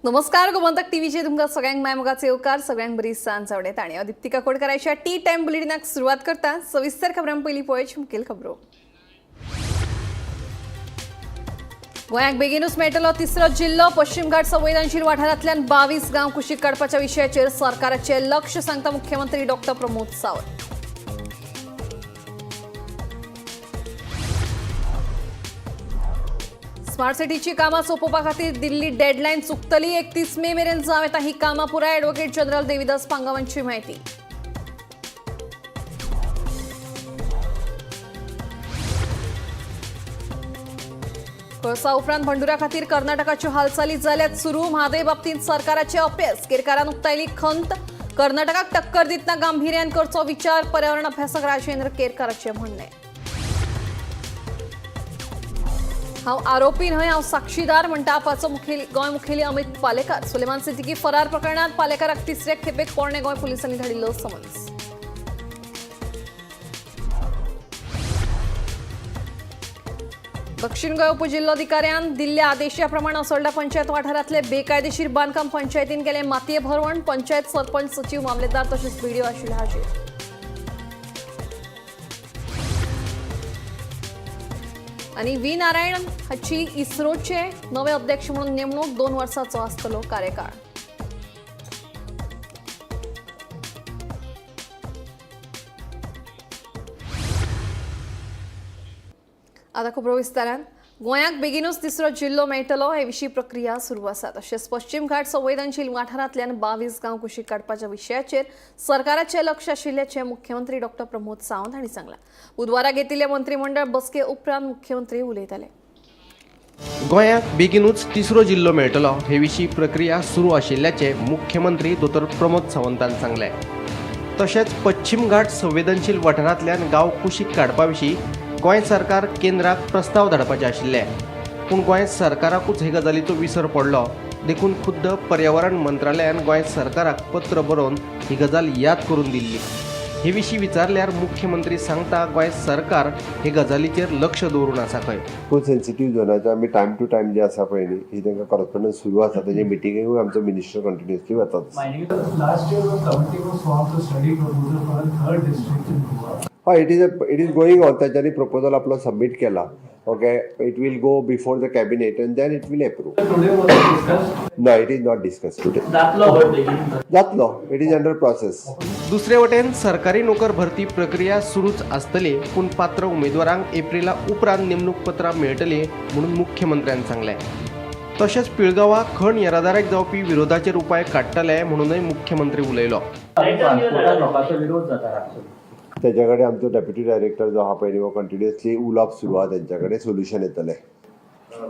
नमस्कार, गोमंतक टीव्हीचे तुमकां सगळ्यांक माय मोगाचे येवकार. सगळ्यांक बरी सांज आवडेत आणि हांव दिप्ती काकोडकाराच्या टी टायम बुलेटिनाक सुरवात करता. सविस्तर खबरां पयलीं पळोवची मुखेल खबरो. गोंयाक बेगीनूच मेळटलो तिसरो जिल्लो. पश्चिम घाट संवेदनशील वाठारांतल्यान 22 गांव कुशीक काडपाच्या विशयाचेर सरकाराचें लक्ष, सांगता मुख्यमंत्री डॉक्टर प्रमोद सावंत. स्मार्ट सिटीची कामां सोंपोवपा खातीर दिल्ली डेडलायन चुकतली. 31 मे मेरेन जावं येता ही कामां पुराय, ॲडव्होकेट जनरल देविदास पांगावांची माहिती. कळसा उपरांत भंडुरा खातीर कर्नाटकाच्यो हालचाली जाल्यात सुरू. म्हादय बाबतींत सरकाराचे अपेस, केरकारान उक्तायली खंत. कर्नाटकाक टक्कर दितना गांभिर्यान करचो विचार, पर्यावरण अभ्यासक राजेंद्र केरकाराचे म्हणणें. हांव आरोपी न्हय, हांव साक्षीदार, म्हणटा आपाचो मुखेली, गोंय मुखेली अमित पालेकार. सुलेमान सिद्दीकी फरार प्रकरणात पालेकाराक तिसरे खेपेक पोरणे गोंय पुलिसांनी धाडिल्लो समन्स. दक्षिण गोंय उपजिल्होधिकाऱ्यान दिल्ल्या आदेशा प्रमाण असोल्डा पंचायत वाठारांतले बेकायदेशीर बांदकाम पंचायतीन केले मातये भरवण. पंचायत सरपंच, सचीव, मामलेदार तशेंच बीडीओ आशिल्ले हाजीर. आणि व्ही नारायण हाची इस्रोचे नवे अध्यक्ष म्हणून नेमणूक. 2 वर्साचो आसतलो कार्यकाळ. आता खबरो विस्तारान. गोंयाक बेगीनूच तिसरो जिल्लो मेळटलो, हे विशीं प्रक्रिया सुरू आसा. तशेंच पश्चिम घाट संवेदनशील वाठारांतल्यान 22 गांव कुशीक काडपाच्या विशयाचेर सरकाराचें लक्ष आशिल्ल्याचें मुख्यमंत्री डॉक्टर प्रमोद सावंत हांणी सांगलां. बुधवारा घेतिल्ले मंत्रीमंडळ बसके उपरांत मुख्यमंत्री उलयताले. गोंयाक बेगीनूच तिसरो जिल्लो मेळटलो, हे विशीं प्रक्रिया सुरू आशिल्ल्याचें मुख्यमंत्री दोतोर प्रमोद सावंतान सांगलें. तशेंच पश्चिम घाट संवेदनशील वाठारांतल्यान गांव कुशीक काडपा विशीं गोंय सरकार केंद्राक प्रस्ताव धाडपाचे आशिल्ले, पूण गोंय सरकाराकूच हे गजालीचो विसर पडलो. देखून खुद्द पर्यावरण मंत्रालयान गोंय सरकाराक पत्र बरोवन ही गजाल याद करून दिल्ली. हे विशीं विचारल्यार मुख्यमंत्री सांगता, गोंय सरकार हे गजालीचेर लक्ष दवरून आसा खंय. खूब सेन्सिटीव झोनाचे आमी टायम टू टायम जे आसा पळय न्ही, ही तांकां कॉरस्पोंडन्स सुरू आसा. तेजे मिटिंगेकूय आमचो मिनिस्टर कंटिन्युअसली वतात. Last year, a committee was formed to study proposal for a third district in Goa. हय, it is going on. तांच्यांनी प्रपोजल आपलो सबमीट केला. Okay, it will go before the cabinet and then it will approve. Today was discussed. No, it is not discuss today. जातलो भट बेगीन? जातलो, it is under process. दुसरे वटेन सरकारी नोकर भरती प्रक्रिया सुरूच आसतली, पूण पात्र उमेदवारांक एप्रिला उपरांत नेमणूक पत्रां मेळटली म्हणून मुख्यमंत्र्यान सांगलें. तशेंच पिळगांवा खण येरादारीक जावपी विरोधाचेर उपाय काडटले म्हणूनय मुख्यमंत्री उलयलो. लोकांचो विरोध जाता रातचो. तेच्या कडेन आमचो डेप्युटी डायरेक्टर जो आहा पळय न्ही, हो कंटिन्युअसली उलोवप सुरू आहा. तेंच्या कडेन सोल्युशन येतलें.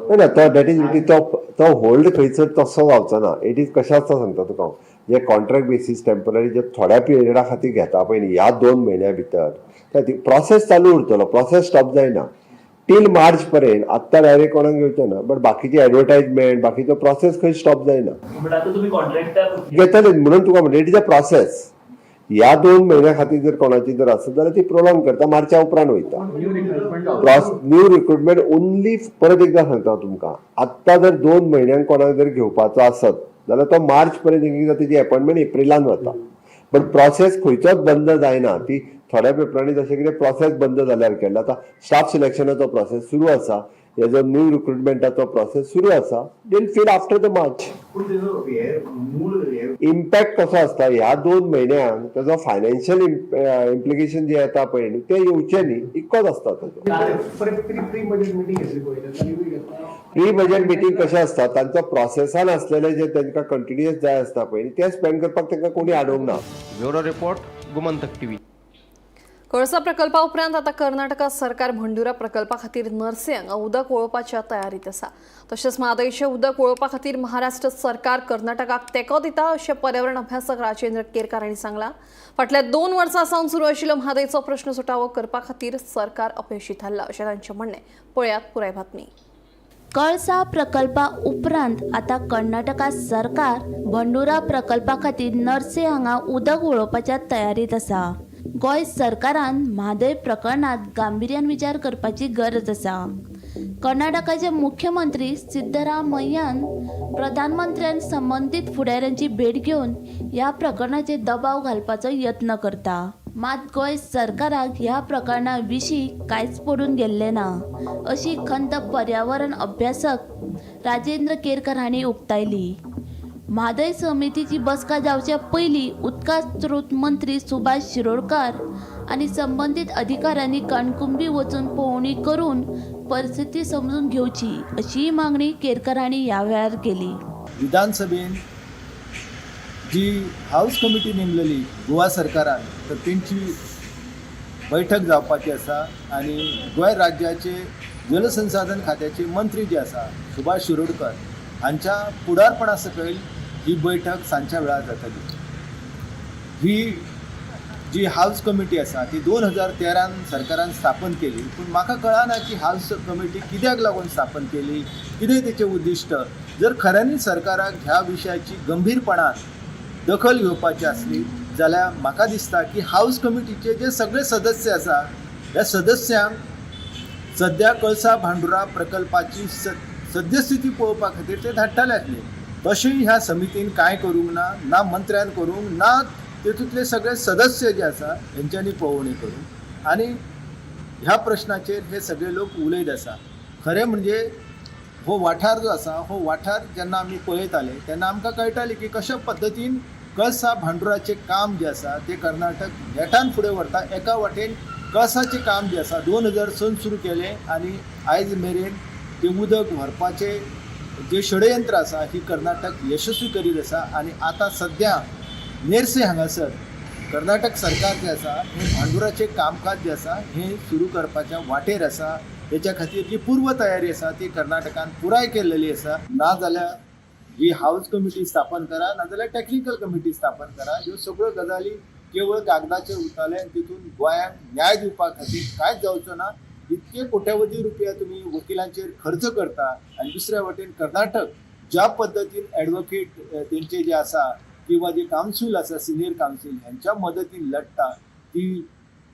ना, तो that is तो तो होल्ड खंयसर तसो जावचो ना. It is कशें आसता सांगता तुका हांव. जे कॉन्ट्रॅक्ट बेसीस टेम्पररी जे थोड्या पिरियडा खातीर घेता पळय न्ही, ह्या 2 म्हयन्या भितर त्या प्रोसेस चालू उरतलो, प्रोसेस स्टॉप जायना टील मार्च पर्यंत. आत्तां डायरेक्ट कोणाक घेवचें ना, बट बाकीची एडवर्टायजमेंट, बाकीचो प्रोसेस खंय स्टॉप जायना. बट आता तुम्ही कॉन्ट्रॅक्टर घेतले म्हणून तुका म्हणटा, it is a process. ह्या 2 म्हयन्या खातीर जर कोणाची जर आसत जाल्यार ती प्रोलॉंग करता, मार्चा उपरांत वयता. न्यू रिक्रुटमेंट ओनली, परत एकदा सांगता हांव तुमकां, आत्तां जर 2 म्हयन्यांक कोणाक जर घेवपाचो आसत जाल्यार तो मार्च पर्यंत एकदां तेजी अपॉयंटमेंट एप्रिलान वता, बट प्रोसेस खंयचोच बंद जायना. ती थोड्या पेपरांनी जशें कितें प्रोसेस बंद जाल्यार केल्लो. आतां स्टाफ सिलेक्शनाचो प्रोसेस सुरू आसा, हेजो न्यू रिक्रुटमेंटाचो प्रोसेस सुरू आसा. They'll fill after the March. पूण तेजो हे मूळ हे इम्पॅक्ट कसो आसता, ह्या 2 म्हयन्यांक तेजो फायनान्शियल इम्प्लिकेशन जे येता पळय न्ही, ते येवचे न्ही, इतकोच आसता तेजो. प्री प्री बजेट मिटींग घेतली पळय, तांणी घेतला. प्री बजेट मिटींग कशें आसता, तांचो प्रोसेसान आसलेले जे तांकां कंटिन्युअस जाय आसता पळय न्ही, ते स्पेंड करपाक तांकां कोणी आडोवंक ना. Bureau report, Gomantak TV. Kalasa प्रकल्पा उपरांत आता कर्नाटका सरकार भंडुरा प्रकल्पा खातीर नर्से हांगा उदक वळोवपाच्या तयारीत आसा. तशेंच म्हादयचें उदक वळोवपा खातीर महाराष्ट्र सरकार कर्नाटकाक तेंको दिता, अशें पर्यावरण अभ्यासक राजेंद्र केरकार हांणी सांगलां. फाटल्या 2 वर्सां सावन सुरू आशिल्लो म्हादयचो प्रश्न सुटावो करपा खातीर सरकार अपेशी थारलां, अशें तांचें म्हणणें. पळयात पुराय बातमी. कळसा प्रकल्पा उपरांत आतां कर्नाटका सरकार भंडुरा प्रकल्पा खातीर नर्से हांगा उदक वळोवपाच्या तयारीत आसा. गोंय सरकारान म्हादय प्रकरणात गांभिर्यान विचार करपाची गरज आसा. कर्नाटकाचे मुख्यमंत्री सिद्धरामय्यान प्रधानमंत्र्यान संबंदीत फुडाऱ्यांची भेट घेवन ह्या प्रकरणाचेर दबाव घालपाचो यत्न करता. मात गोंय सरकाराक ह्या प्रकरणा विशीं कांयच पडून गेल्लें ना अशी खंत पर्यावरण अभ्यासक राजेंद्र केरकर हांणी उक्तायली. म्हादय समितीची बसका जावच्या पयलीं उदका स्रोत मंत्री सुभाष शिरोडकार आनी संबंदीत अधिकाऱ्यांनी कणकुंबी वचून पळोवणी करून परिस्थिती समजून घेवची अशीय मागणी केरकर हांणी ह्या वेळार केली. विधानसभेन जी हावस कमिटी नेमलेली गोवा सरकारान, तर तेंची बैठक जावपाची आसा आनी गोंय राज्याचे जलसंसाधन खात्याचे मंत्री जे आसा सुभाष शिरोडकर हांच्या फुडारपणा सकयल ही बैठक सांजच्या वेळार जातली. ही जी हावस कमिटी आसा ती 2013 सरकारान स्थापन केली, पूण म्हाका कळना की हावस कमिटी कित्याक लागून स्थापन केली, कितें तेचें उद्दिश्ट. जर खऱ्यांनी सरकाराक ह्या विशयाची गंभीरपणान दखल घेवपाची आसली जाल्यार म्हाका दिसता की हावस कमिटीचे जे सगळे सदस्य आसा, ह्या सदस्यांक सद्या कळसा भांडुरा प्रकल्पाची सद्यस्थिती पळोवपा खातीर ते धाडटाले आसले. तशें ह्या समितीन कांय करूंक ना, ना मंत्र्यान करूंक ना, तेतूंतले सगळे सदस्य जे आसा हेंच्यांनी पळोवणी करूंक आनी ह्या प्रश्नाचेर हे सगळे लोक उलयत आसा. खरें म्हणजे हो वाठार जो आसा, हो वाठार जेन्ना आमी पळयताले तेन्ना आमकां कळटालें की कशा पद्दतीन कळसा भांडुराचें काम जें आसा तें कर्नाटक नेटान फुडें व्हरता. एका वाटेन कळसाचें काम जें आसा 2000 सन सुरू केलें आनी आयज मेरेन तें उदक व्हरपाचें जें षडयंत्र आसा ही कर्नाटक यशस्वी करीत आसा. आनी आतां सद्या नेरसे हांगासर कर्नाटक सरकार जें आसा हें भांडुराचें कामकाज जें आसा हें सुरू करपाच्या वाटेर आसा. तेच्या खातीर जी पूर्व तयारी आसा ती कर्नाटकान पुराय केल्लेली आसा. ना जाल्यार ही हावस कमिटी स्थापन करा, नाजाल्यार टॅक्निकल कमिटी स्थापन करा. ह्यो सगळ्यो गजाली केवळ कागदाचेर उरताले आनी तितून गोंयांक न्याय दिवपा खातीर कांयच जावचो ना. इतके कोट्यावधी रुपया तुमी वकिलांचेर खर्च करता आनी दुसऱ्या वटेन कर्नाटक ज्या पद्दतीन एडवोकेट तेंचे जे आसा किंवा जे कावन्सील आसा, सिनियर कावन्सील ह्यांच्या मदतीन लडटा, ती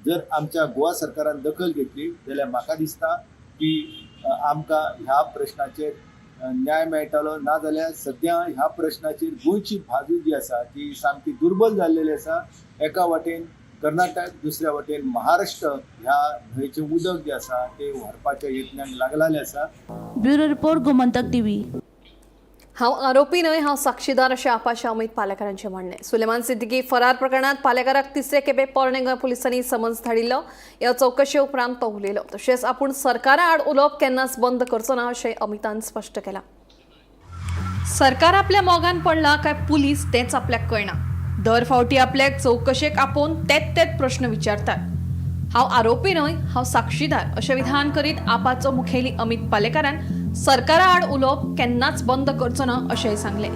जर आमच्या गोवा सरकारान दखल घेतली जाल्यार म्हाका दिसता की आमकां ह्या प्रश्नाचेर न्याय मेळटलो. ना जाल्यार सद्या ह्या प्रश्नाचेर गोंयची बाजू जी आसा ती सामकी दुर्बल जाल्लेली आसा. एका वाटेन कर्नाटक, दुसऱ्या वटेन महाराष्ट्र ह्या न्हंयचें उदक जें आसा तें व्हरपाच्या यत्नाक लागलेलें आसा. Bureau report, Gomantak TV. हांव आरोपी न्हय, हांव साक्षीदार अशें आपाच्या अमित पालेकारांचें म्हणणें. सुलेमान सिद्दीकी फरार प्रकरणांत पालेकाराक तिसरे खेपे पोरणे गोंय पुलिसांनी समन्स धाडिल्लो. ह्या चवकशे उपरांत तो उलयलो. तशेंच आपूण सरकारा आड उलोवप केन्नाच बंद करचो ना अशें अमितान स्पश्ट केलां. सरकार आपल्या मोगान पडला काय पुलीस तेंच आपल्याक कळना. दर फावटी आपल्याक चवकशेक आपोवन तेच तेच प्रश्न विचारतात. हांव आरोपी न्हय, हांव साक्षीदार अशें विधान करीत आपाचो मुखेली अमित पालेकारान सरकारा आड उलोवप केन्नाच बंद करचो ना अशेंय सांगलें.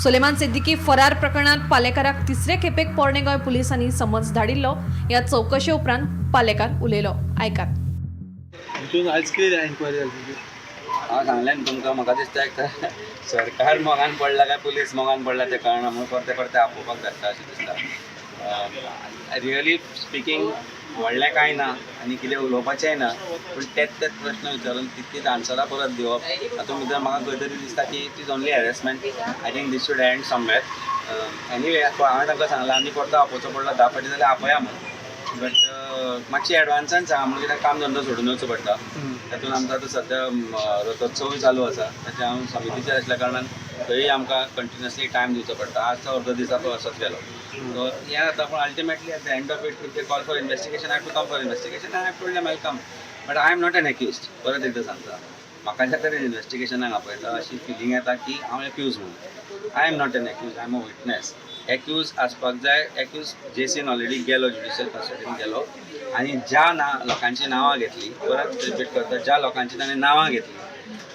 सुलेमान सिद्दीकी फरार प्रकरणांत पालेकाराक तिसरे खेपेक पोरणे गोंय पुलिसांनी समन्स धाडिल्लो. ह्या चवकशे उपरांत पालेकार उलयलो, आयकात. हितून आयज कितें एन्क्वायरी जाली तुजी? हांव सांगलें न्हू तुमकां, म्हाका दिसता एक तर सरकार मोगान पडला काय पुलीस मोगान पडला तें कळना म्हणून परते परते आपोवपाक धाडटा अशें दिसता. रियली स्पिकींग, व्हडलें कांय ना आनी कितें उलोवपाचेंय ना, पूण तेच तेच प्रश्न विचारून तितलीच आन्सरां परत दिवप हातूंत भितर म्हाका खंय तरी दिसता की it is only harassment. I think this should end somewhere. Anyway, हांवें तांकां सांगलां, आनी परतो आपोवचो पडलो 10 फावटी जाल्यार आपया म्हणून, बट मातशी एडवान्सान सांगा म्हणून, कित्याक काम धंदो सोडून वचचो पडटा. तातूंत आमकां आतां सद्या रथोत्सवूय चालू आसा. ताचें हांव समितीचेर आसल्या कारणान थंय आमकां कंटिन्युअसली टायम दिवचो पडटा. आज तो अर्दो दिसाचो असोच गेलो. सो हें जाता, पूण ultimately at the end of it, if they call for investigation, I have to come for investigation. I have told them I come, but I am not an accused. परत एकदां सांगता, म्हाका ज्या तरेन इन्वेस्टिगेशनाक आपयता अशी फिलींग येता की हांव एक्यूज म्हणून. I am not an accused, I am a witness. Accused आसपाक जाय, एक्यूज जेसीन ऑलरेडी गेलो, ज्युडिशियल कस्टडीन गेलो आनी ज्या ना लोकांची नांवां घेतली, परत रिपीट करता, ज्या लोकांची ताणें नांवां घेतली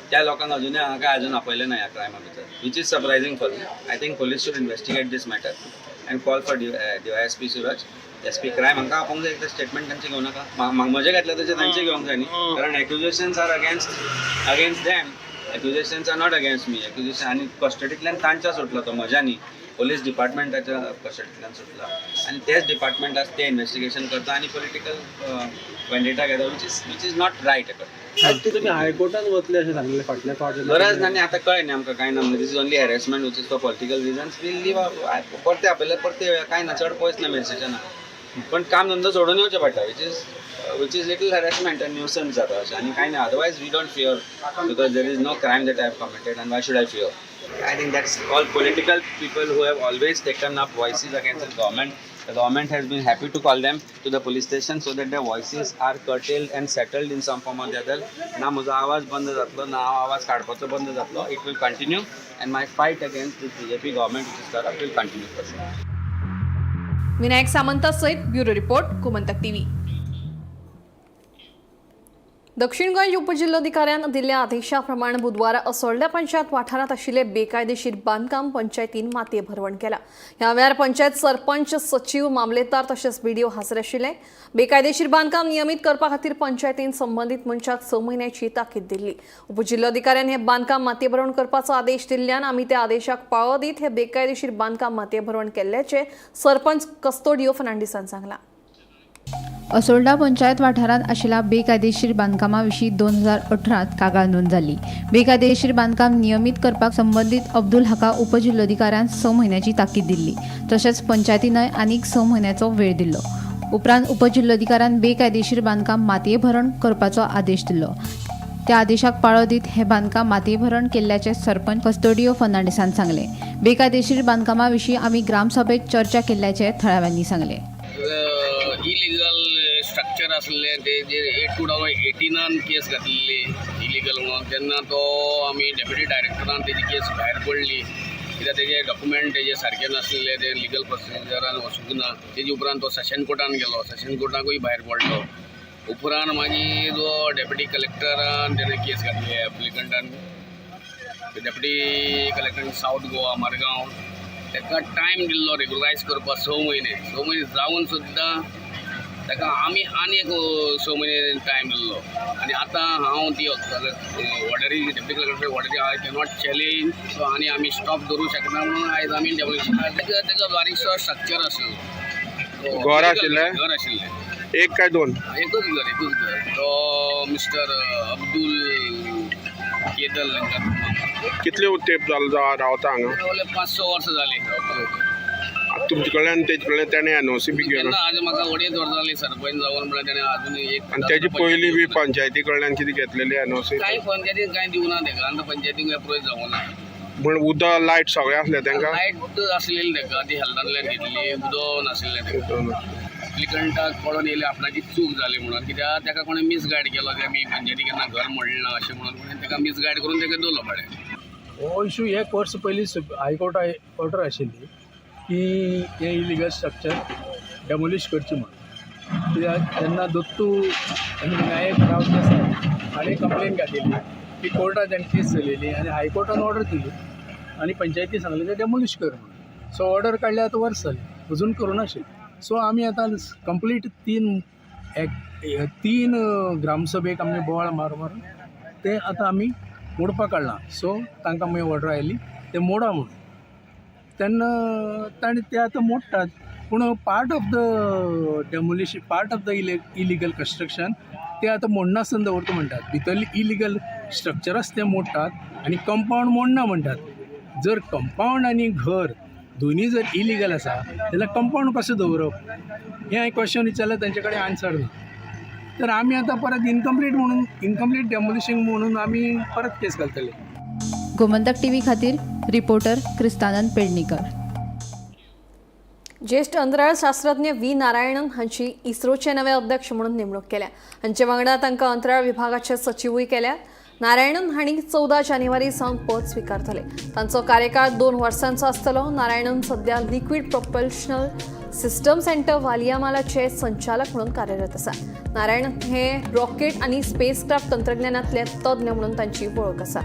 त्या लोकांक अजुनूय हांगा काय अजून आपयलें ना ह्या क्रायमा भितर, which is surprising for me. I think police should investigate this matter and call for DYSP Suraj, SP crime. हांकां आपोवंक जाय. एकदां स्टेटमेंट तांचे घेवं नाका? म्हजें घेतलें तशें तांचें घेवंक जाय न्ही, कारण accusations are against them, accusations are not against me. Accusation आनी कस्टडींतल्यान तांच्या सुटलो तो, म्हज्या न्ही. पोलीस डिपार्टमेंटाच्या कस्टडींतल्यान सुटला आनी तेच डिपार्टमेंट आज ते इन्वेस्टिगेशन करता आनी पॉलिटिकल वेंडेटा घेता, which is not right. तुमी हायकोर्टान वतले अशें सांगलें फाटल्या फावट. गरज ना आनी आतां कळ्ळें न्ही आमकां कांय ना. This is only harassment which is for political reasons. We'll leave. परते आपयल्यार परते येवया, कांय ना, चड पयस ना मेसेजना, पण काम धंदो सोडून येवचें पडटा, which is little harassment and nuisance जाता अशें, आनी कांय ना. Otherwise we don't fear because there is no crime that I have committed and why should I fear? I think that's all political people who have always taken up voices against the government. The government has been happy to call them to the police station so that their voices are curtailed and settled in some form or the other. ना म्हजो आवाज बंद जातलो ना, हांव आवाज काडपाचो बंद जातलो. It will continue and my fight against this BJP government which is corrupt will continue for sure. Vinayak Samanta सयत ब्युरो रिपोर्ट, गोमंतक टीव्ही. दक्षिण गोंय उपजिल्होधिकाऱ्यान दिल्ल्या आदेशा प्रमाण बुधवारा असोल्ड्या पंचायत वाठारांत आशिल्ले बेकायदेशीर बांदकाम पंचायतीन मातये भरवण केला. ह्या वेळार पंचायत सरपंच, सचीव, मामलेदार तशेंच बीडीओ हाजीर आशिल्ले. बेकायदेशीर बांदकाम नियमीत करपा खातीर पंचायतीन संबंदीत मनशाक 6 म्हयन्याची ताकीद दिल्ली. उपजिल्होधिकाऱ्यान हे बांदकाम मातये भरवण करपाचो आदेश दिल्ल्यान आमी त्या आदेशाक पाळो दीत हे बेकायदेशीर बांदकाम मातये भरवण केल्ल्याचें सरपंच कस्तोडियो फर्नांडीसान सांगलां. असोल्डा पंचायत वाठारांत आशिल्ल्या बेकायदेशीर बांदकामा विशीं 2018 कागाळ नोंद जाल्ली. बेकायदेशीर बांदकाम नियमीत करपाक संबंदीत अब्दुल हाका उपजिल्लोधिकाऱ्यान 6 म्हयन्याची ताकीद दिल्ली. तशेंच पंचायतीनय आनीक 6 म्हयन्याचो वेळ दिल्लो. उपरांत उपजिल्लोधिकाऱ्यान बेकायदेशीर बांदकाम मातये भरण करपाचो आदेश दिल्लो. त्या आदेशाक पाळो दीत हें बांदकाम मातये भरण केल्ल्याचें सरपंच कस्तोडियो फर्नांडीसान सांगलें. बेकायदेशीर बांदकामा विशीं आमी ग्रामसभेत चर्चा केल्ल्याचें थळाव्यांनी सांगलें. इलिगल स्ट्रक्चर आसलें तेजेर 2018 केस घातलेली इलिगल म्हणून. तेन्ना तो आमी डेप्युटी डायरेक्टरान तेजी केस भायर पडली, कित्याक तेजे डॉक्युमेंट तेजे सारके नासलेले, ते लिगल प्रोसिजरान वचूंक ना. तेजे उपरांत तो सेशन कोर्टान गेलो, सेशन कोर्टाकूय भायर पडलो. उपरांत मागीर तो डेप्युटी कलेक्टरान तेणें केस घातली एप्लिकंटान, डेप्युटी कलेक्टरान सावथ गोवा मारगांव. ताका टायम दिल्लो रेगुलरायज करपाक 6 म्हयने. 6 म्हयने जावन सुद्दां ताका आमी आनी एक 6 म्हयने टायम दिल्लो. आनी आतां हांव ती ऑर्डरी, डेप्युटी कलेक्टर ऑर्डरी I cannot challenge. सो आनी आमी स्टॉप दवरूंक शकना म्हणून आयज आमी डेमोलिशन. तेजो बारीकसो स्ट्रक्चर आसलो. घर आशिल्लें? घर आशिल्लें. एक काय दोन? एकूच घर, एकूच घर. तो मिस्टर अब्दुल केदल. कितले तेंप जालो रावता हांगा? 5-6 वर्सां जालीं. तुमचे कडल्यान तेजे कडल्यान तेणें एनओसी बी घेवन? केन्ना आज म्हाका 2.5 वर्सां जालीं सरपंच जावन, म्हणल्यार तेणें अजून एक. आनी तेजी पयलीं बी पंचायती कडल्यान कितें घेतलेली एनओसी? कांय पंचायतीन कांय दिवना तेका, आनी पंचायतीक एप्रोच जावना. पूण उदक लायट सगळें आसलें तेंकां? लायट आसलेली तेका, ती हेल्थांतल्यान घेतली. उदक नाशिल्लें तेका. एप्लिकंटाक कळोन येयलें आपणाची चूक जाली म्हणून, कित्याक तेका कोणें मिसगायड केलो, ते आमी पंचायती केन्ना घर मोडलें ना अशें म्हणून कोणें तेका मिसगायड करून तेका दवरलो भाडें. हो इशू एक वर्स पयलीं हायकोर्टा ऑर्डर आशिल्ली की हें इलिगल स्ट्रक्चर डेमोलिश करचें म्हणून. कित्याक जेन्ना दत्तू नायक राव देसाय हाणें कंप्लेन घातिल्ली की कोर्टान ताणें केस चलयली आनी हायकोर्टान ऑर्डर दिली आनी पंचायती सांगलें तें डेमोलिश कर म्हणून. सो ऑर्डर काडल्या आतां वर्स जालें, अजून करूं नाशिल्लें. सो आमी आतां कंप्लीट तीन ग्रामसभेक आमी बोवाळ मार मारून तें आतां आमी मोडपाक काडलां. सो तांकां मागीर ऑर्डर आयली तें मोडा म्हणून. तेन्ना ताणें ते आतां मोडटात, पूण part of the demolition, part of the illegal construction ते आतां मोडनासतना दवरता म्हणटात. भितरलें इलिगल स्ट्रक्चर आसा तें मोडटात आनी कंपावंड मोडना म्हणटात. जर कंपावंड आनी घर दोनी जर इलिगल आसा जाल्यार कंपावंड कशें दवरप हें हांवें क्वेश्चन विचारलें, तांचे कडेन आन्सर ना. तर आमी आतां परत इनकम्प्लीट म्हणून, इनकम्प्लीट डेमोलिशन म्हणून आमी परत केस घालतले. गोमंतक टीव्ही खातीर रिपोर्टर क्रिस्तानंद पेडणेकर. ज्येष्ठ अंतराळ शास्त्रज्ञ व्ही नारायणन हांची इस्रोचे नवे अध्यक्ष म्हणून नेमणूक केल्या. हांचे वांगडा तांकां अंतराळ विभागाचे सचिवूय केल्यात. नारायणन हांणी 14 जानेवारी सावन पद स्विकारतले. तांचो कार्यकाळ 2 वर्सांचो आसतलो. नारायणन सध्या लिक्विड प्रोपल्शनल सिस्टम सेंटर वालियामालाचे संचालक म्हणून कार्यरत आसा. नारायणन हे रॉकेट आनी स्पेसक्राफ्ट तंत्रज्ञानांतले तज्ञ म्हणून तांची वळख आसा.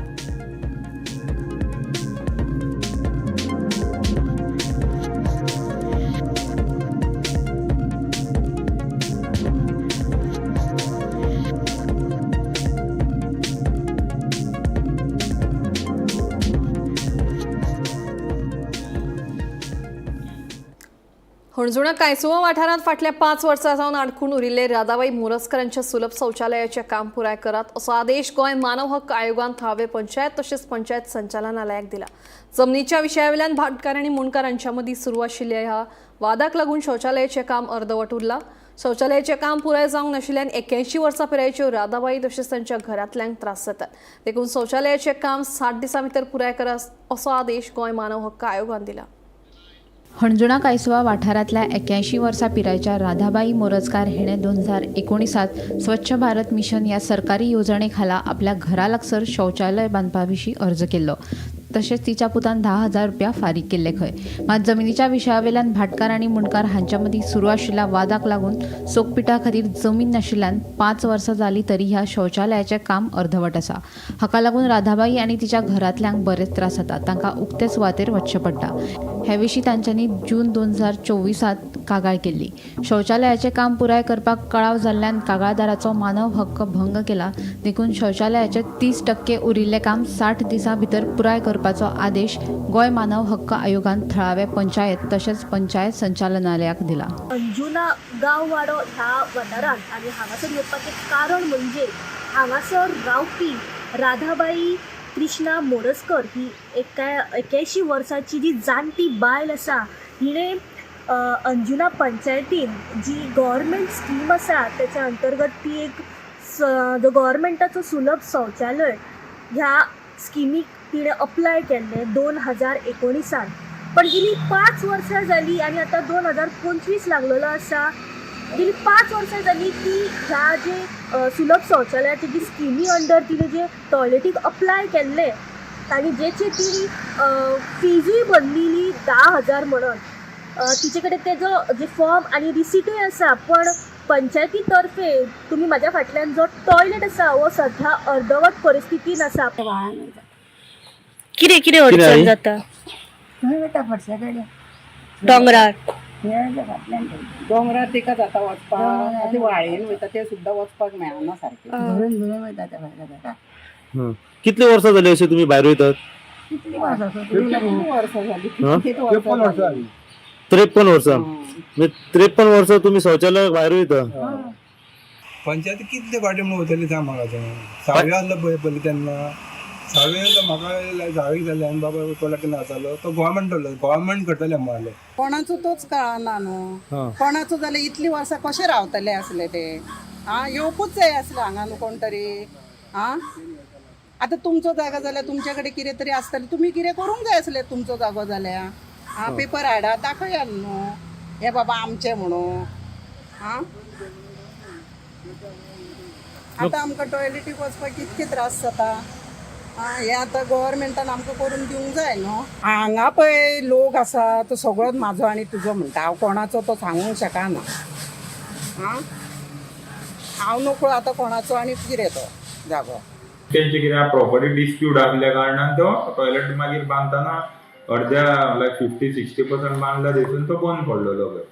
हणजुणा कांयसुवा वाठारांत फाटल्या 5 वर्सां सावन आडखून उरिल्ले राधाबाई मोरजकर सुलभ शौचालयाचें काम पुराय करात असो आदेश गोंय मानव हक्क आयोगान थळावे पंचायत तशेंच पंचायत संचालनालयाक दिला. जमनीच्या विशयावेल्यान भाटकार आनी मुंडकार हांच्या मदीं सुरू आशिल्ल्या ह्या वादाक लागून शौचालयाचें काम अर्दवट उरलां. शौचालयाचें काम पुराय जावंक नाशिल्ल्यान 81 वर्सां पिरायेच्यो राधाबाई तशेंच तांच्या घरांतल्यांक त्रास जातात. देखून शौचालयाचें काम 60 दिसां भितर पुराय करात असो आदेश गोंय मानव हक्क आयोगान दिला. हणजुणा कायसुवा वाठारांतल्या 81 वर्सां पिरायेच्या राधाबाई मोरजकार हिणें 2019 स्वच्छ भारत मिशन ह्या सरकारी येवजणे खाला आपल्या घरा लागसर शौचालय बांदपा विशीं अर्ज केल्लो. तशेंच तिच्या पुतान 10,000 रुपया फारीक केल्ले खंय. मात जमिनीच्या विशयावेल्यान भाटकार आनी मुंडकार हांच्या मदीं सुरू आशिल्ल्या वादाक लागून सोकपिठा खातीर जमीन नाशिल्ल्यान 5 वर्सां जालीं तरी ह्या शौचालयाचें काम अर्दवट आसा. हाका लागून राधाबाई आनी तिच्या घरांतल्यांक बरेच त्रास जातात. तांकां उक्ते सुवातेर वचचें पडटा. हे विशीं तांच्यांनी जून 2024 कागाळ केल्ली. शौचालयाचें काम पुराय करपाक कळाव जाल्ल्यान कागाळदाराचो मानव हक्क भंग केला. देखून शौचालयाचें 30% उरिल्लें काम 60 दिसां भितर पुराय करपाचो आदेश गोंय मानव हक्क आयोगान थळावे पंचायत तशेंच पंचायत संचालनालयाक दिला. अंजुना गांववाडो ह्या वाठारांत आनी हांगासर येवपाचें कारण म्हणजे हांगासर रावपी राधाबाई कृष्णा मोरजकर ही 81 वर्साची जी जाणटी बायल आसा, हिणें अंजुना पंचायतीन जी गव्हर्मेंट स्कीम आसा त्याच्या अंतर्गत ती एक जो गव्हर्मेंटाचो सुलभ शौचालय ह्या स्किमीक तिणें अप्लाय केल्लें 2019. पण गेली 5 वर्सां जाली आनी आतां 2025 लागलेलो आसा. गेली 5 वर्सां जाली ती ह्या जे सुलभ शौचालयाचे जी स्किमी अंडर तिणें जे टॉयलेटीक अप्लाय केल्लें आनी जेचे ती फिजूय भरलेली 10,000 म्हणून तिचे कडेन तेजो जे फॉर्म आनी रिसिटूय आसा. पण पंचायती तर्फे तुमी म्हाज्या फाटल्यान जो टॉयलेट आसा हो सध्या अर्दवट परिस्थितीन आसा. कितें कितें अडचण जाता? दोंगरार दोंगरार तिका जाता वचपाक, ते व्हाळेन वयता ते सुद्दां वचपाक मेळना सारकें. कितले वर्सां जाली अशें तुमी भायर वयतात? कितली वर्सां जाली? 53 वर्सां. 53 वर्सां तुमी शौचालयाक भायर वयता? पंचायत कितले फाटी म्हणून वयतली सांग म्हाका तूं. सावे आसलो पळय पयलीं तेन्ना सावे आसलो म्हाका सावेक जालें आनी बाबा कोणाक नाचालो तो गोवोरमेंट गोवोरमेंट करतले म्हणले. कोणाचो तोच कळना न्हू, कोणाचो जाल्यार इतली वर्सां कशें रावतले आसले ते? आं, येवपूच जाय आसलो हांगा न्हू कोण तरी. आं, आतां तुमचो जागो जाल्यार तुमचे कडेन कितें तरी आसतलें, तुमी कितें करूंक जाय आसलें तुमचो जागो जाल्यार. आं, पेपर हाडा दाखयात न्हू हे बाबा आमचें म्हणून. आं, आतां आमकां टॉयलेटीक वचपाक कितके त्रास जाता. आं, हें आतां गव्हर्मेंटान आमकां करून दिवंक जाय न्हू. हांगा पळय लोक आसा तो सगळोच म्हाजो आनी तुजो म्हणटा. हांव कोणाचो तो सांगूंक शकना. आं, हांव नकळो आतां कोणाचो आनी कितें तो जागो. तेंचे कितें प्रॉपर्टी डिस्प्यूट आसल्या कारणान तो टॉयलेट मागीर बांदतना अर्द्या लायक 50-60% बांदला थंयसून तो बंद पडलेलो पळय.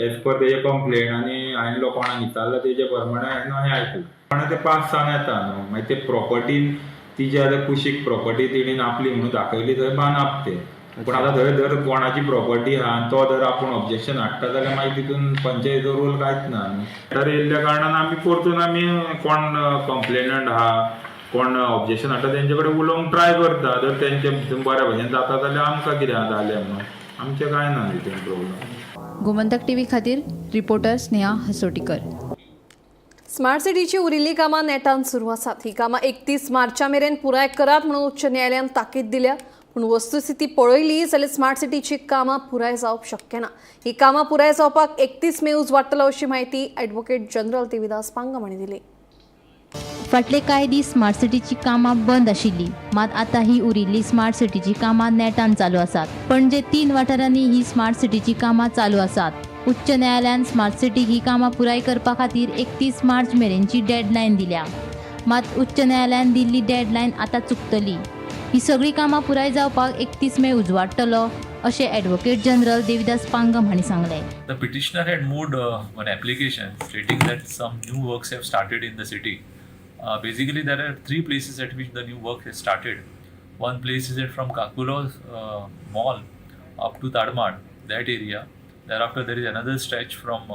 एज पर तेजे कंप्लेन आनी हांवें कोणाक विचारलां तेजे प्रमाणे हांवें हें आयकलां. कोणा ते पास जावन येता न्हू, मागीर ते प्रॉपर्टीन तिजे आतां कुशीक प्रॉपर्टी तेणीन आपली म्हणून दाखयली थंय बांदप तें. पूण आतां थंय जर कोणाची प्रॉपर्टी आहा आनी तो जर आपूण ऑब्जेक्शन हाडटा जाल्यार मागीर तितून पंचायतीचो रोल कांयच ना न्हू. तर येयल्ल्या कारणान आमी परतून आमी कोण कंप्लेनंट आहा कोण ऑब्जेक्शन हाडटा तेंचे कडेन उलोवंक ट्राय करता. जर तेंचे बऱ्या भशेन जाता जाल्यार आमकां कितें जालें म्हणून आमचें कांय ना तितून प्रॉब्लम. गोमंतक टीव्ही खातीर रिपोर्टर स्नेहा हसोटीकर. स्मार्ट सिटीची उरिल्ली कामां नेटान सुरू आसात. ही कामां 31 मार्चा मेरेन पुराय करात म्हणून उच्च न्यायालयान ताकीद दिल्या. पूण वस्तुस्थिती पळयली जाल्यार स्मार्ट सिटीची कामां पुराय जावप शक्य ना. ही कामां पुराय जावपाक 31 मे उजवाडटलो अशी म्हायती ॲडव्होकेट जनरल देविदास पांगम हांणी दिली. फाटले कांय दीस स्मार्ट सिटीची कामां बंद आशिल्ली, मात आतां ही उरिल्ली स्मार्ट सिटीची कामां नेटान चालू आसात. पणजे 3 वाठारांनी ही स्मार्ट सिटीची कामां चालू आसात. उच्च न्यायालयान स्मार्ट सिटी ही कामां पुराय करपा खातीर 31 मार्च मेरेनची डेडलायन दिल्या. मात उच्च न्यायालयान दिल्ली डेडलायन आतां चुकतली. ही सगळीं कामां पुराय जावपाक 31 मे उजवाडटलो अशें ॲडव्होकेट जनरल देविदास पांगम हांणी सांगलें. The petitioner had moved one application stating that some new works have started in the city. Basically, there are 3 places at which the new work has started. One place is at from Kakulo Mall up to Tadmad, that area. Thereafter, there is another stretch from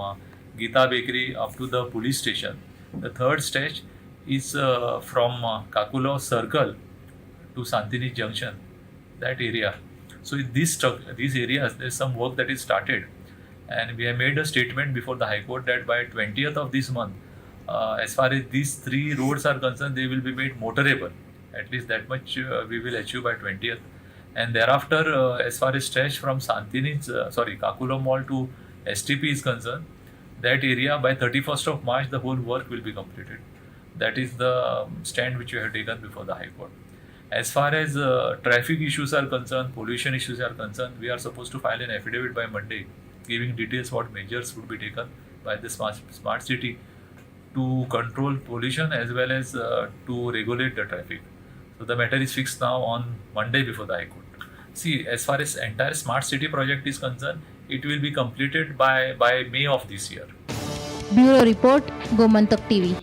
Geeta Bakery up to the police station. The third stretch is from Kakulo Circle to Santini Junction, that area. So in these areas, there is some work that is started, and we have made a statement before the High Court that by 20th of this month, as far as these three roads are concerned, they will be made motorable. At least that much we will achieve by 20th. And thereafter, as far as stretch from Kakulo Mall to STP is concerned, that area by 31st of March, the whole work will be completed. That is the stand which we have taken before the High Court. As far as traffic issues are concerned, pollution issues are concerned, we are supposed to file an affidavit by Monday, giving details what measures would be taken by the smart city to control pollution as well as to regulate the traffic. So the matter is fixed now on Monday before the High Court. See, as far as entire smart city project is concerned, it will be completed by May of this year. Bureau report, Gomantak TV.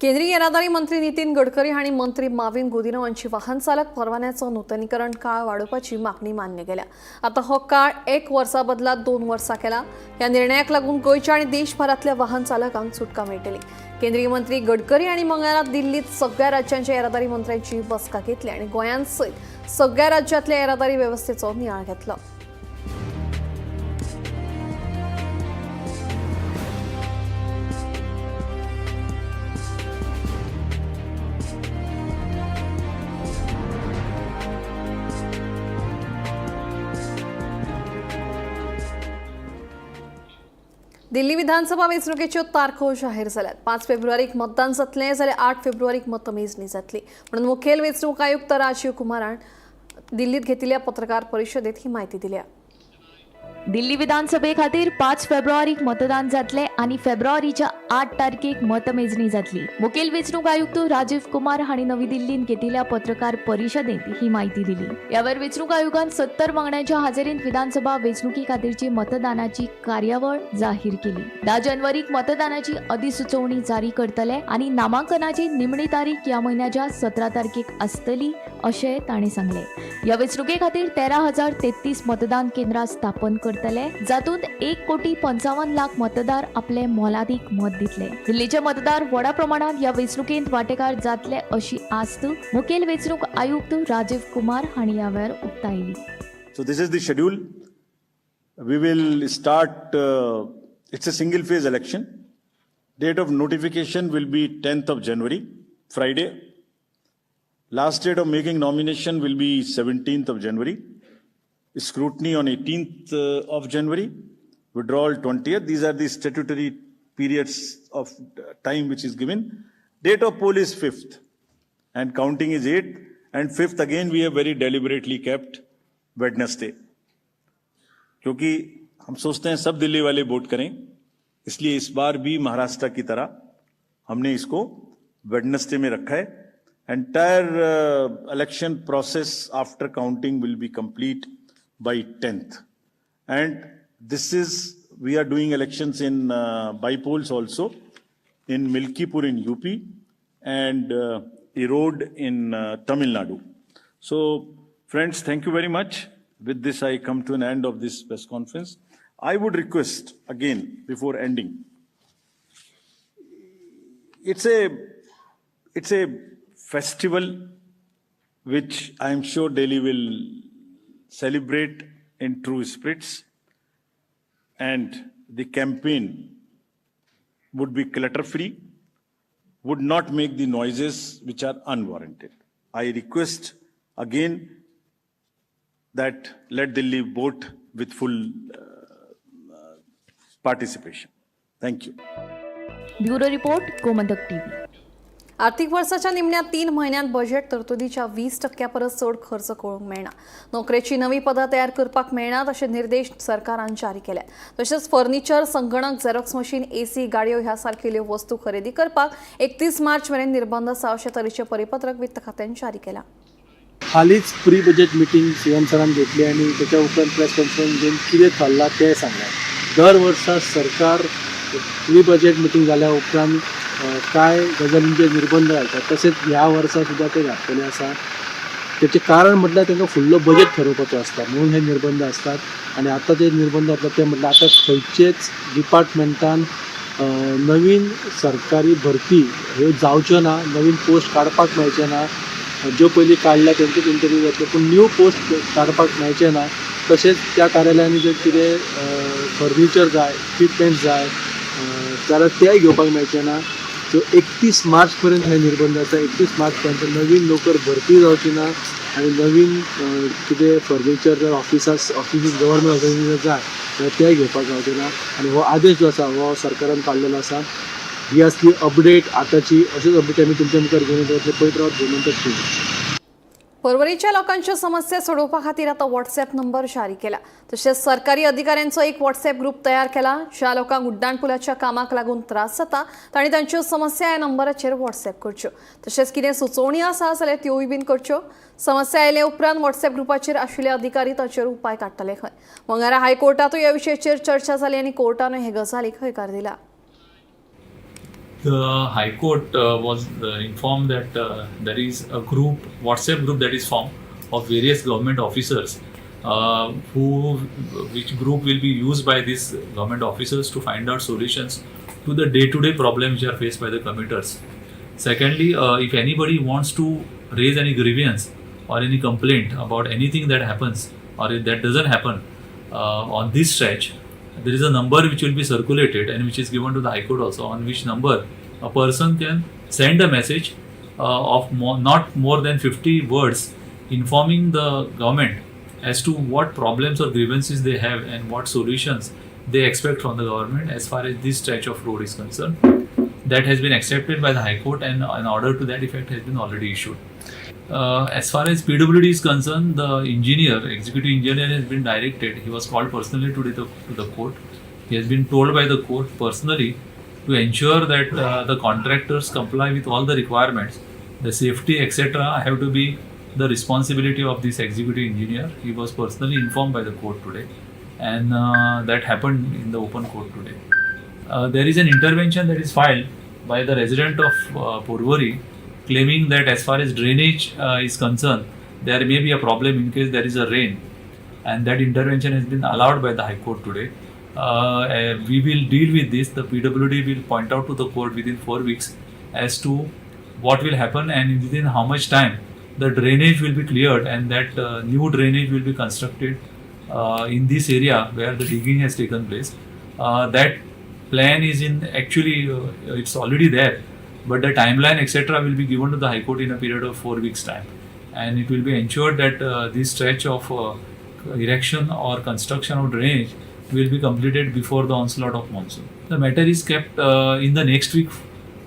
केंद्रीय येरादारी मंत्री नितीन गडकरी हांणी मंत्री माविन गुदिन्हो हांची वाहन चालक परवान्याचो नुतनीकरण काळ वाडोवपाची मागणी मान्य केल्या. आतां हो काळ 1 वर्सा बदला 2 वर्सां केला. ह्या निर्णयाक लागून गोंयच्या आनी देशभरांतल्या वाहन चालकांक सुटका मेळटली. केंद्रीय मंत्री गडकरी हांणी मंगळारा दिल्लीत सगळ्या राज्यांच्या येरादारी मंत्र्यांची बसका घेतली आनी गोंयांत सयत सगळ्या राज्यांतल्या येरादारी वेवस्थेचो नियाळ घेतलो. दिल्ली विधानसभा वेंचणुकेच्यो तारखो जाहीर जाल्यात. 5 फेब्रुवारीक मतदान जातलें जाल्यार 8 फेब्रुवारीक मतमेजणी जातली म्हणून मुखेल वेंचणूक आयुक्त राजीव कुमारान दिल्लीत घेतिल्ल्या पत्रकार परिशदेत ही माहिती दिल्या. दिल्ली विधानसभे खातीर 5 फेब्रुवारीक मतदान जातलें आनी फेब्रुवारीच्या 8 तारखेक मतमेजणी जातली. मुखेल वेंचणूक आयुक्त राजीव कुमार हांणी नवी दिल्लींत घेतिल्ल्या पत्रकार परिशदेंत ही माहिती दिली. ह्या वेळार वेंचणूक आयोगान 70 वांगड्यांच्या हाजेरींत विधानसभा वेंचणुकी खातीरची मतदानाची कार्यावळ जाहीर केली. 10 जानेवारीक मतदानाची अधिसुचोवणी जारी करतले आनी नामांकनाची निमणी तारीख ह्या म्हयन्याच्या 17 तारखेक आसतली अशें ताणें सांगलें. ह्या वेंचणुके खातीर 13,033 मतदान केंद्रां स्थापन करतले, जातूंत 1,55,00,000 मतदार आपले मोलादीक मत दितले. दिल्लीचे मतदार व्हडा प्रमाणात ह्या वेंचणुकेंत वांटेकार जातले अशी आस्त मुखेल वेंचणूक आयुक्त राजीव कुमार हांणी ह्या वेळार उक्तायली. So this is the schedule. We will start, it's a single phase election. Date of notification will be 10th of January, Friday. Last date of making nomination will be 17th of January. Scrutiny on 18th of January, withdrawal 20th. These are the statutory periods of time which is given. Date of poll is 5th and counting is 8th. And 5th again we have very deliberately kept Wednesday. क्योंकि हम सोचते हैं सब दिल्ली वाले vote करें, इसलिए इस bar भी महाराष्ट्र की तरह हमने इसको वेडनेसडे में रखा है. Entire election process after counting will be complete by 10th. And this is, we are doing elections in by-polls also, in Milkipur in UP and Erode in Tamil Nadu. So, friends, thank you very much. With this, I come to an end of this press conference. I would request again, before ending, it's a festival which I am sure Delhi will celebrate in true spirits, and the campaign would be clutter-free, would not make the noises which are unwarranted. I request again that let Delhi vote with full participation. Thank you. Bureau Report, Gomantak TV. आर्थिक वर्षाच्या निमण्या 3 म्हयन्यांत budget तरतुदीच्या 20% परस चड खर्च करूंक मेळना. नोकरेची नवी पदां तयार करपाक मेळनात अशे निर्देश सरकारान जारी केल्यात. तशेंच फर्निचर, संगणक, झेरॉक्स मशीन, एसी, गाडयो ह्या सारकेल्यो वस्तू खरेदी करपाक 31 मार्च मेरेन निर्बंध आसा अशे तरेचें परिपत्रक वित्त खात्यान जारी केलां. हालींच प्री बजेट मिटींग सीएम सरान घेतली आनी तेच्या उपरांत प्रेस कॉन्फरन्स घेवन कितें थारलां तें सांगलें. दर वर्सा सरकार प्री बजेट मिटींग जाल्या उपरांत कांय गजालींचेर निर्बंध घालतात, तशेंच ह्या वर्सा सुद्दां ते घातलेले आसा. तेचें कारण म्हटल्यार तांकां फुडलो बजेट थारोवपाचो आसता म्हणून हे निर्बंध आसतात. आनी आतां जे निर्बंध आसतात ते म्हटल्यार आतां खंयचेच डिपार्टमेंटान नवीन सरकारी भरती ह्यो जावच्यो ना, नवीन पोस्ट काडपाक मेळचे ना. ज्यो पयलीं काडल्या तेंचेच इंटरव्यू जातले पूण न्यू पोस्ट काडपाक मेळचे ना. तशेंच त्या कार्यालयांनी जर कितें फर्निचर जाय, इक्विपमेंट जाय जाल्यार तेय घेवपाक मेळचे ना. सो 31 मार्च पर्यंत हे निर्बंध आसा. 31 मार्च पर्यंत नवीन नोकर भरती जावची ना आनी नवीन कितें फर्निचर जर ऑफिसास ऑफिसीस गव्हर्मेंट ऑफिसीस जर जाय जाल्यार तेय घेवपाक गावचे ना. आनी हो आदेश जो आसा हो सरकारान काडलेलो आसा. ही आसली अपडेट आतांची. अशेंच अपडेट आमी तुमच्या मुखार घेवन येतले. पळयत रावात गोमंतक टीव्ही. पर्वरीच्या लोकांच्यो समस्या सोडोवपा खातीर आतां व्हॉट्सएप नंबर जारी केला. तशेंच सरकारी अधिकाऱ्यांचो एक व्हॉट्सएप ग्रुप तयार केला. ज्या लोकांक उड्डाण पुलाच्या कामाक लागून त्रास जाता तांणी तांच्यो समस्या ह्या नंबराचेर व्हॉट्सएप करच्यो. तशेंच कितें सुचोवणी आसा जाल्यार त्योय बीन करच्यो. समस्या आयले उपरांत व्हॉट्सएप ग्रुपाचेर आशिल्ले अधिकारी ताचेर उपाय काडटले खंय. मंगळारा हायकोर्टांतूय ह्या विशयाचेर चर्चा जाली आनी कोर्टानूय हे गजालीक हयकार दिला. The High Court was informed that there is a group, WhatsApp group that is formed of various government officers, which group will be used by these government officers to find out solutions to the day-to-day problems which are faced by the commuters. Secondly, if anybody wants to raise any grievance or any complaint about anything that happens or if that doesn't happen on this stretch, there is a number which will be circulated and which is given to the High Court also, on which number a person can send a message of not more than 50 words informing the government as to what problems or grievances they have and what solutions they expect from the government as far as this stretch of road is concerned. That has been accepted by the High Court and an order to that effect has been already issued. As far as PWD is concerned, the engineer, executive engineer has been directed. He was called personally today to the court. He has been told by the court personally to ensure that the contractors comply with all the requirements. The safety, etc. have to be the responsibility of this executive engineer. He was personally informed by the court today, and that happened in the open court today. There is an intervention that is filed by the resident of Porvorim, claiming that as far as drainage is concerned, there may be a problem in case there is a rain, and that intervention has been allowed by the High Court today. We will deal with this. The PWD will point out to the court within 4 weeks as to what will happen and within how much time the drainage will be cleared and that new drainage will be constructed in this area where the digging has taken place. That plan is in actually it's already there, but the timeline etc. will be given to the High Court in a period of 4 weeks time, and it will be ensured that this stretch of erection or construction of drainage will be completed before the onslaught of monsoon. The matter is kept in the next week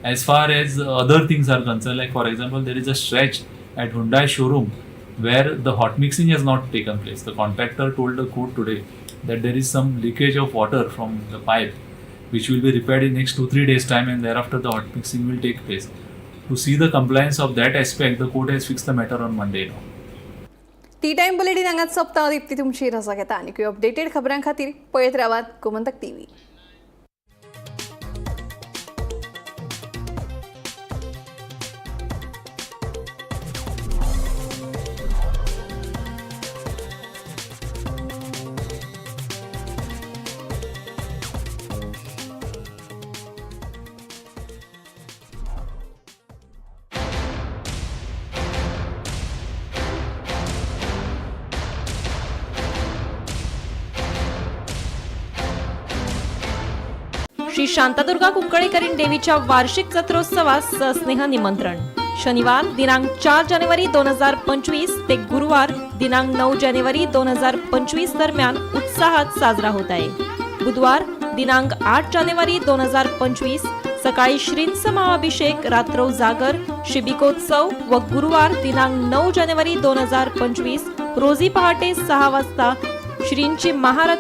as far as other things are concerned. Like for example, there is a stretch at Hyundai showroom where the hot mixing has not taken place. The contractor told the court today that there is some leakage of water from the pipe which will be repaired in next 2-3 days time, and thereafter the hot mixing will take place. To see the compliance of that aspect, the court has fixed the matter on Monday now. Tea time bulletin हांगाच सोंपता. दीप्ती तुमची रजा घेता आनी updated खबरां खातीर पळयत रावात गोमंतक टीव्ही. श्री शांतादुर्गा कुंकळेकरीण देवीच्या वार्षिक जत्रोत्सवास सस्नेह निमंत्रण. शनिवार दिनांक 4 जानेवारी 2025 ते गुरुवार दिनांक 9 जानेवारी 2025 दरम्यान उत्साहात साजरा होत आहे. बुधवार दिनांक 8 जानेवारी 2025 सकाळी श्रींस महाअभिषेक, रात्रौ जागर, शिबिकोत्सव व गुरुवार दिनांक 9 जानेवारी 2025 रोजी पहाटे 6 वाजता श्रींची महारथी